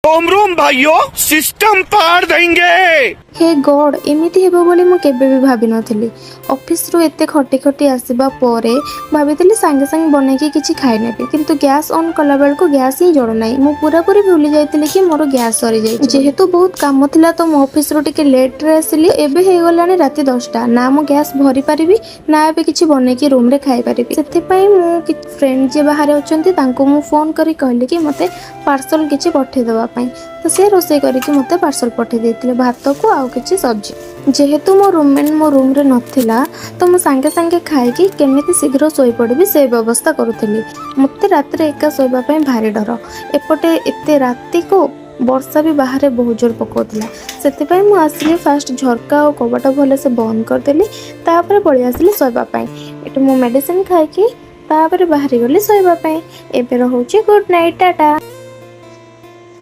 रोम रोम भाइयों, सिस्टम पार देंगे। ହେ ଗଡ୍, ଏମିତି ହେବ ବୋଲି ମୁଁ କେବେ ବି ଭାବିନଥିଲି। ଅଫିସରୁ ଏତେ ଖଟି ଖଟି ଆସିବା ପରେ ଭାବିଥିଲି ସାଙ୍ଗେ ସାଙ୍ଗେ ବନେଇକି କିଛି ଖାଇନେବି, କିନ୍ତୁ ଗ୍ୟାସ୍ ଅନ୍ କଲା ବେଳକୁ ଗ୍ୟାସ୍ ହିଁ ଜଳୁନାହିଁ। ମୁଁ ପୁରାପୁରି ଭୁଲି ଯାଇଥିଲି କି ମୋର ଗ୍ୟାସ୍ ସରିଯାଇଛି। ଯେହେତୁ ବହୁତ କାମ ଥିଲା, ତ ମୁଁ ଅଫିସରୁ ଟିକେ ଲେଟ୍ରେ ଆସିଲି। ଏବେ ହେଇଗଲାଣି ରାତି 10ଟା। ନା ମୁଁ ଗ୍ୟାସ୍ ଭରି ପାରିବି, ନା ଏବେ କିଛି ବନେଇକି ରୁମ୍ରେ ଖାଇପାରିବି। ସେଥିପାଇଁ ମୁଁ ଫ୍ରେଣ୍ଡ ଯିଏ ବାହାରେ ଅଛନ୍ତି, ତାଙ୍କୁ ମୁଁ ଫୋନ୍ କରି କହିଲି କି ମୋତେ ପାର୍ସଲ କିଛି ପଠେଇ ଦେବା ପାଇଁ। ତ ସେ ରୋଷେଇ କରିକି ମୋତେ ପାର୍ସଲ ପଠେଇ ଦେଇଥିଲେ, ଭାତକୁ ଆଉ କିଛି ସବଜି। ଯେହେତୁ ମୋ ରୁମମେଟ୍ ମୋ ରୁମ୍ରେ ନଥିଲା, ତ ମୁଁ ସାଙ୍ଗେ ସାଙ୍ଗେ ଖାଇକି କେମିତି ଶୀଘ୍ର ଶୋଇପଡ଼ିବି, ସେ ବ୍ୟବସ୍ଥା କରୁଥିଲି। ମୋତେ ରାତିରେ ଏକା ଶୋଇବା ପାଇଁ ଭାରି ଡର। ଏପଟେ ଏତେ ରାତିକୁ ବର୍ଷା ବି ବାହାରେ ବହୁତ ଜୋର ପକାଉଥିଲା। ସେଥିପାଇଁ ମୁଁ ଆସିଲି, ଫାଷ୍ଟ ଝରକା ଆଉ କବାଟ ଭଲସେ ବନ୍ଦ କରିଦେଲି, ତାପରେ ପଳେଇ ଆସିଲି ଶୋଇବା ପାଇଁ। ଏଠି ମୁଁ ମେଡ଼ିସିନ ଖାଇକି ତାପରେ ବାହାରି ଗଲି ଶୋଇବା ପାଇଁ। ଏବେ ରହୁଛି। Good night, tata.